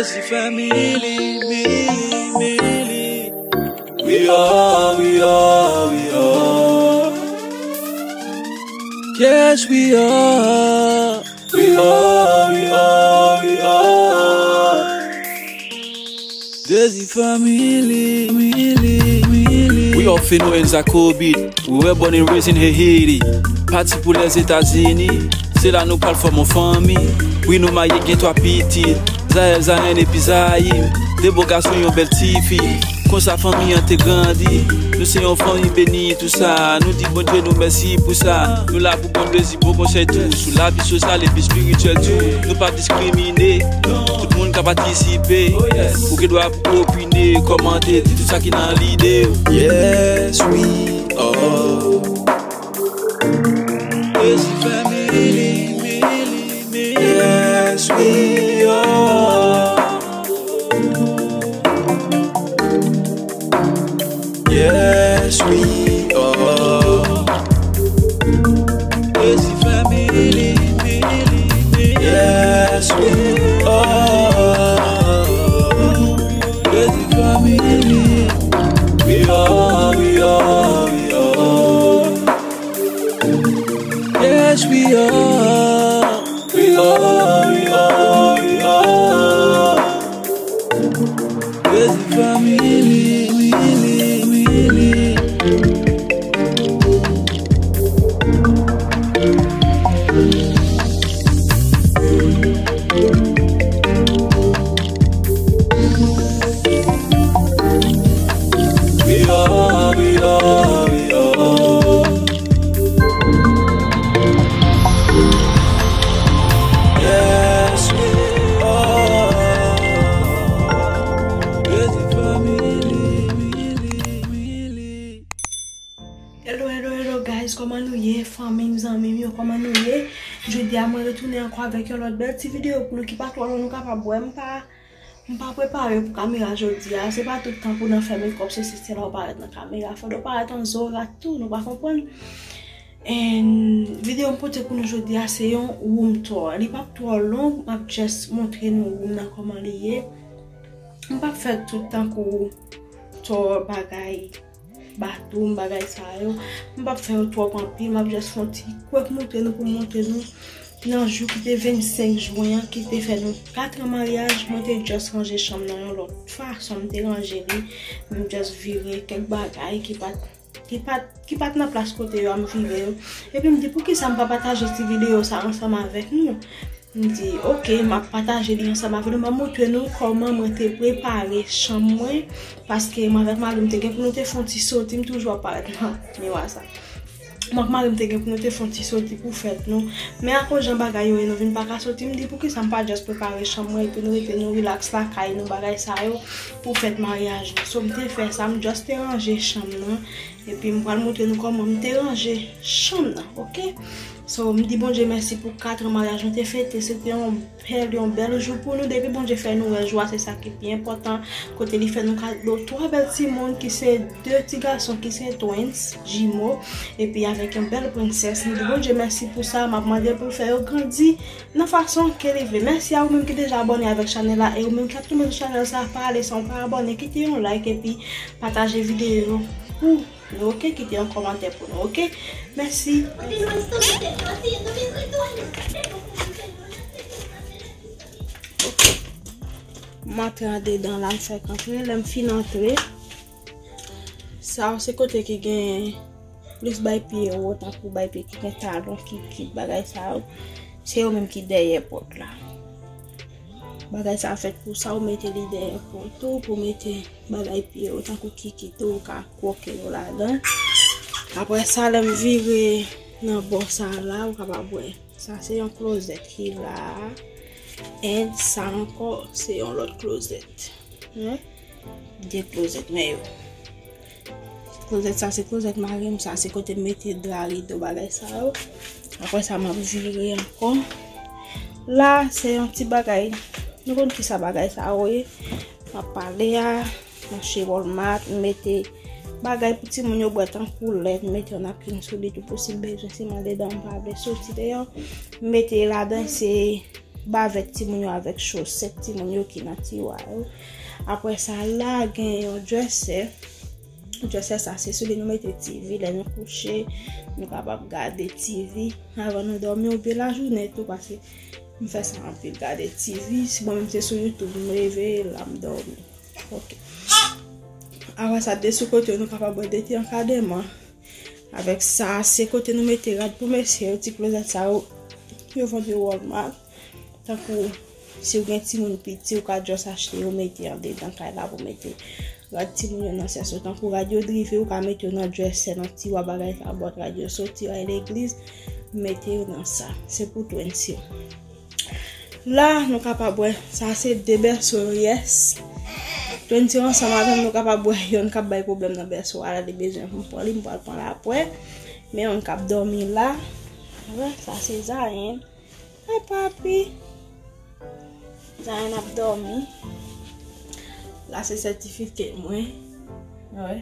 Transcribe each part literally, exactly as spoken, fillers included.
Desi Family, Mili, Mili. We are, we are, we are. Yes, we are. We are, we are, we are. Desi Family, Mili, Mili. We are Feno and Zakobi. We were born and raised in Haiti. Pati pou Lèzetazini. Se la nou pral fòm yon fanmi. Wi, nou marye, gen twa pitit. Zael, Zayen epi Zayim. De bo gason, yon bèl tifi. Konsa fanmi an te grandi. Nou se yon fanmi beni, tou sa. Nou di Bondye nou mèsi pou sa. Nou la pou bon plezi, bon konsèy tou. Sou lavi sosyal epi espirityèl tou. Nou p ap diskrimine. Tout moun ka patisipe. Ou gen dwa pou opine, kòmante, di tou sa ki nan lide. Yes, we are. Desi Family, Mili, Mili. Yes, we are. Yes, we are. Desi Family, Mili, Mili. Yes, we are. Desi Family. We are, we are, we are. Yes, we are. We are, we are, we are. Desi Family, Mili, Mili. We are, we are, we are. Yes, we are. Desi Family, Mili, Mili. Hello, hello, hello, guys, kòman nou ye? Fanmi m, zanmi m yo, kòman nou ye? Jodi a, mwen retounen ankò avèk yon lòt bèl ti videyo pou nou ki pa twò long, nou kapab wè m pa M pa prepare pou kamera jodi a. Se pa tout tan pou nan fè makeup, se, se, se la w parèt nan kamera. Fòk w parèt an zorat tou, nou pa konprann. And videyo m pote pou nou jodi a, se yon room tour. Li p ap twò long, m ap just montre nou room nan kòman li ye. M p ap fè tout tankou tour bagay bathroom, bagay sa yo. M p ap fè yo twòp anpil, m ap just fè yon ti kwèk montre nou pou m montre nou nan jou ki te vennsenk jen an, ki te fè nou kat an maryaj, mwen te just ranje chanm nan yon lòt fason, m te ranje li, m just vire kèk bagay ki pa t, ki pa t, ki pa t nan plas kote yo a, m vire yo. Epi m di, poukisa m pa pataje ti videyo sa ansanm avèk nou? M di, oke, m ap pataje li ansanm avè nou, m ap montre nou kòman mwen te prepare chanm mwen, paske mwen avèk mari m te gen pou nou te fè yon ti soti, m toujou ap parèt nan miwa sa. Mwen ak mari m te gen pou nou te fè yon ti soti pou fèt nou, men akoz jan bagay yo ye, nou vin pa ka soti, m di, poukisa m pa just prepare chanm mwen, epi nou rete, nou relax lakay nou, bagay sa yo, pou fèt maryaj nou. So, m te fè sa, m just te ranje chanm nan, epi m pral montre nou kòman m te ranje chanm nan, oke? So, m di Bondye mèsi pou kat an maryaj nou te fete. Se te yon bèl, yon bèl jou pou nou. Depi Bondye fè nou wè jou a, se sa ki pi enpòtan. Kote li fè nou kado twa bèl timoun ki se de ti gason ki se twins, jimo, epi avèk yon bèl prensès. M di Bondye mèsi pou sa. M ap mande pou l fè yo grandi nan fason ke li vle. Mèsi a ou menm ki deja abòne avèk chanèl la e ou menm ki ap tonbe sou chanèl sa, pa ale san w pa abòne, kite yon like epi pataje videyo pou nou, oke? Kite yon kòmantè pou nou, oke? Mèsi. Ok. M antre andedan la, m fèk antre. Lè m fin antre, sa se kote ki gen plis bay pye wo, tankou bay pye ki gen talon, ki, ki bagay sa yo. Se yo menm ki dèyè pòt la. Bagay sa fèt pou sa, ou mete li dèyè pòt ou, pou mete bagay pye yo, tankou kiki tou, ou ka kwoke yo ladan. Apre sa, lè m vire nan bò sa la, ou kapab wè. Sa se yon klozèt ki la. And sa ankò, se yon lòt klozèt. Wi. De klozèt, men yo. Klozèt sa, se klozèt mari m, sa se kote m mete dra, rido, bagay sa yo. Apre sa, m ap vire ankò. La, se yon ti bagay. Nou konn ki sa bagay sa yo ye. M ap pale a, m achte Walmart, m mete bagay pou timoun yo bwè tankou lèt, m mete yon napkin sou li tou pou si l bezwen, si m andedan, m pa vle soti deyò. M mete ladan, se bavèt timoun yo avèk chosèt timoun yo ki nan tiwa yo. Apre sa, la gen yon dresè. Dresè sa, se sou li nou mete T V lè nou kouche. Nou kapab gade T V avan nou dòmi oubyen lajounen tou, paske m fè sa anpil, gade T V. Si mwen menm se sou YouTube, m leve, la m dòmi. Ok. Apre sa, de sou kote yo, nou kapab wè de ti ankademan. Avèk sa, se kote nou mete rad pou mesye yo, ti klozèt sa yo, yo vann yo Walmart. Tankou, si w gen timoun piti, ou ka just achte yo, mete andedan kay la pou mete rad timoun yo nan sèso. Tankou rad yo drive, ou ka mete yo nan dresè, nan tiwa bagay sa, bòt rad yo soti, al legliz, mete yo nan sa. Se pou twins yo. La, nou kapab wè, sa se de bèso yo, yes. Twins yo ansanm avè m, nou kapab wè yonn k ap bay pwoblèm nan bèso a la, li bezwen pou m pran li, m pral pran l apre. Men yonn k ap dòmi la. Wè, sa se Zayen. Ay, papi. Zayen ap dòmi. La se sètifika mwen. Wè.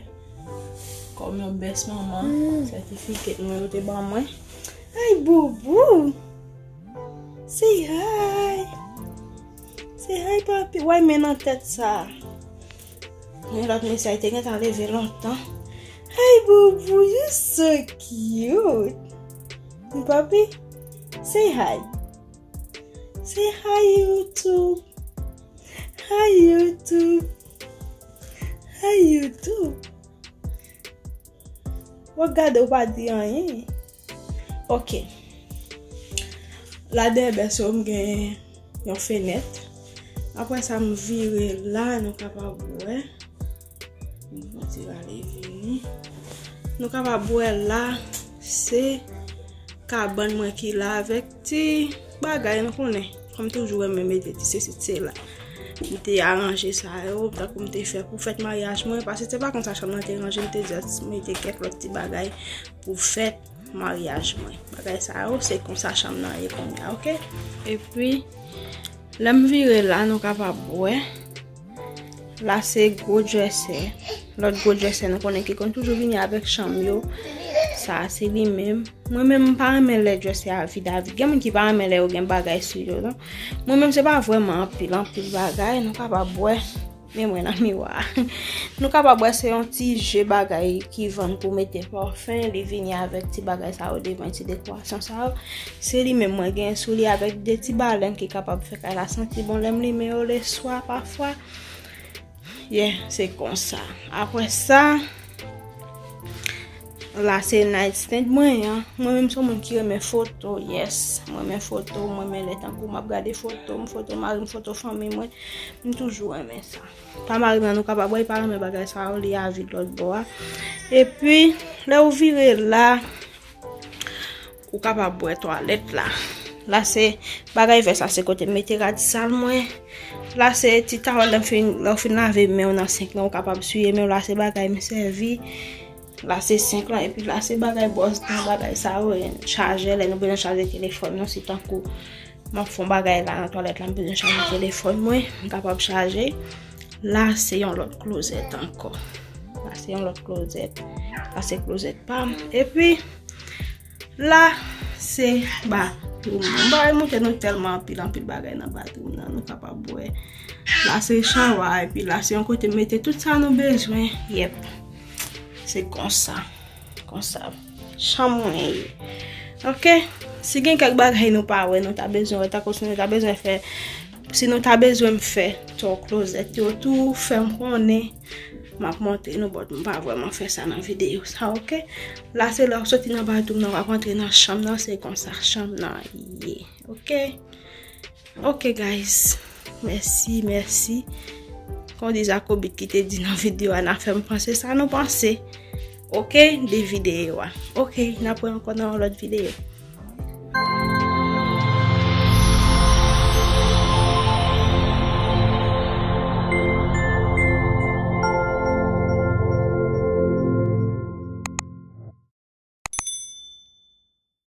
Kòm yon best manman, sètifika mwen yo te ban mwen. Ay, boubou. Say hi. Say hi, papi. Wè men nan tèt sa. Men lòt mesye a te gentan leve lontan. Hi, boubou, you so cute. Papi, say hi. Say hi, YouTube. Hi, YouTube. Hi, YouTube. W ap gade, w pa di anyen. Ok. La dèyè bèso m gen yon fenèt. Apre sa, m vire la, nou kapab wè. M fè ti rale vini. Nou kapab wè la, se kabann mwen ki la avèk ti bagay, nou konnen. Kòm toujou renmen mete ti sesi, ti sela. M te aranje sa yo, tankou m te fè pou fèt maryaj mwen, paske se pa konsa chanm nan te ranje, m te just mete kèk lòt ti bagay pou fèt maryaj mwen. Bagay sa yo, se konsa chanm nan ye kounye a, ok? Epi, lè m vire la, nou kapab wè. La se gwo dresè. Lòt gwo dresè nou konnen ki konn toujou vini avèk chanm yo. Sa se li menm. Mwen menm m pa renmen lè dresè a vid a vid. Gen moun ki pa renmen lè yo gen bagay sou yo, non. Mwen menm se pa vrèman anpil, anpil bagay. Nou kapab wè. Men mwen nan miwa. Nou kapab wè se yon ti je bagay ki vann pou mete pafen. Li vini avèk ti bagay sa yo devan, ti dekorasyon sa yo. Se li menm mwen gen sou li avèk de ti balèn ki kapab fè kay la santi bon lè m limen yo leswa pafwa. Yeah, se konsa. Apre sa, la se nightstand mwen an. Mwen menm se yon moun ki renmen foto, yes. Mwen renmen foto, mwen renmen lè tankou m ap gade foto, m foto mari m, foto fanmi mwen. M toujou renmen sa. Pa mari m nan nou kapab wè, li pa renmen bagay sa yo, li avid lòt bò a. Epi, lè ou vire la, ou kapab wè twalèt la. La se bagay vè sa, se kote m mete rad sal mwen. La se ti tawèl lè m fin, lè w fin lave men w nan senk lan, ou kapab siye men w. La se bagay m sèvi. La se senk lan, epi la se bagay bwòs dan, bagay sa yo, chajè, lè nou bezwen chaje telefòn nou, si tankou m ap fè yon bagay la nan twalèt la, m bezwen chaje telefòn mwen, m kapab chaje. La se yon lòt klozèt ankò. La se yon lòt klozèt. La se klozèt pa m. Epi, la se bathroom. M pa montre nou tèlman anpil, anpil bagay nan bathroom nan. Nou kapab wè. La se chawa, epi la se yon kote m mete tout sa nou bezwen. Yep. Se konsa. Konsa. Chanm mwen ye. Ok? Si gen kèk bagay nou pa wè, nou ta bezwen wè, tankou si nou ta bezwen fè, si nou ta bezwen m fè twò klozèt yo tou, fè m konnen. M ap montre nou, but m pa vrèman fè sa nan videyo sa, ok? La se lè w soti nan bathroom nan, w ap antre nan chanm nan, se konsa chanm nan ye, ok? Ok, guys. Mèsi, mèsi. Kon di Jakobit ki te di nan videyo a, n a fè m panse sa nou panse. Ok, de videyo a. Ok, n ap wè ankò nan yon lòt videyo.